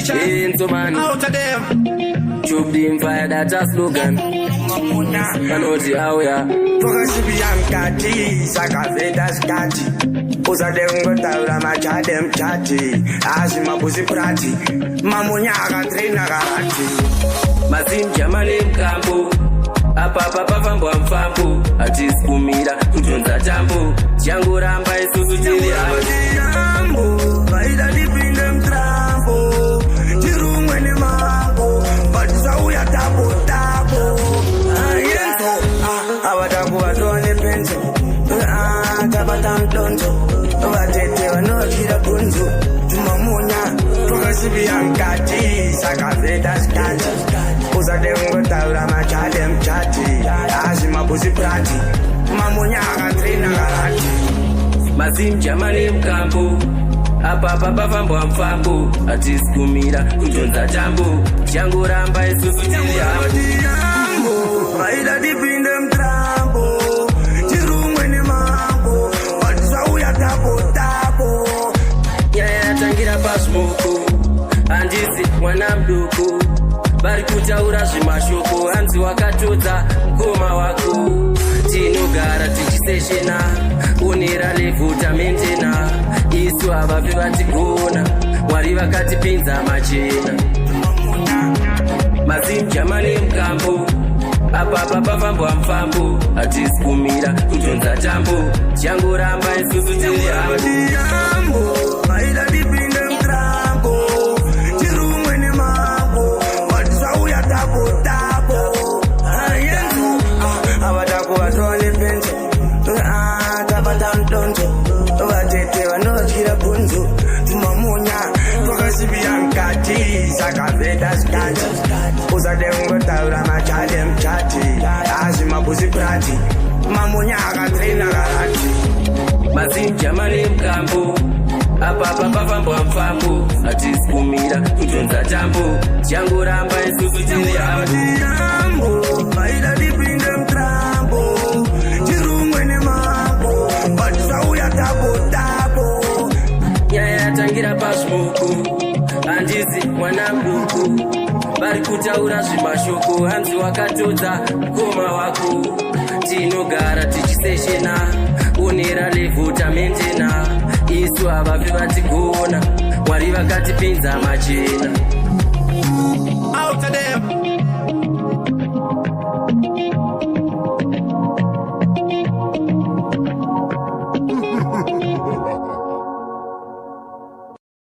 Teacher. Enzo man, Out of them. Chubdim fire that a slogan. Vanoti auya. Twakasvibira mukati saka vheta zvikati usade kungotaura machade muchati asi mapusi prati mamunya akatrena karati. Mazimjama nemukambo apapa pafambwa mufambo, hatisi kumira kudhonza tambo, tichangoramba isusu tiri hambo. Tambo vaida tipinde mutrambo tirumwe nemambo, but zvauya tapo tapo ayenzo avatakuvatova nepenzo tabata mudonzo vatete vanotyira bhunzo tumamunya twakasvibira mukati saka vheta zvikati usade kungotaura machade muchati asi mapusi prati mamunya akatrena karati. Mazimjama nemukambo apapa pafambwa mufambo, hatisi kumira kudhonza tambo, tichangoramba isusu tiri hambo. Tambo vaida tipinde mutrambo tirumwe nemambo, but zvauya tapo tapo. Nyaya yatangira pazvimoko, handisi mwana muduku, vari kutaura zvemashoko, hanzi wakatodza mukoma wako. Tinogara tichiseshena onera level tamaintaina, isu havafi vatigona, Mwari vakatipinza machena. Mazimjama nemukambo apapa pafambwa mufambo, hatisi kumira kudhonza tambo, tichangoramba isusu tiri hambo. Tambo vaida tipinde mutrambo tirumwe nemambo, but zvauya tapo tapo ayenzo avatakuvatova nepenzo tabata mudonzo vatete vanotyira bhunzo tumamunya twakasvibira mukati saka vheta zvikati usade kungotaura machade muchati asi mapusi prati mamunya akatrena karati. Mazimjama nemukambo apapa pafambwa mufambo, hatisi kumira kudhonza tambo, tichangoramba isusu tiri hambo. Tambo vaida tipinde mutrambo tirumwe nemambo, but zvauya tapo tapo. Nyaya yatangira pazvimoko, handisi mwana muduku, vari kutaura zvemashoko, hanzi wakatodza mukoma wako. Tinogara tichiseshena onera level tamaintaina, isu havafi vatigona, Mwari vakatipinza machena. Out of them.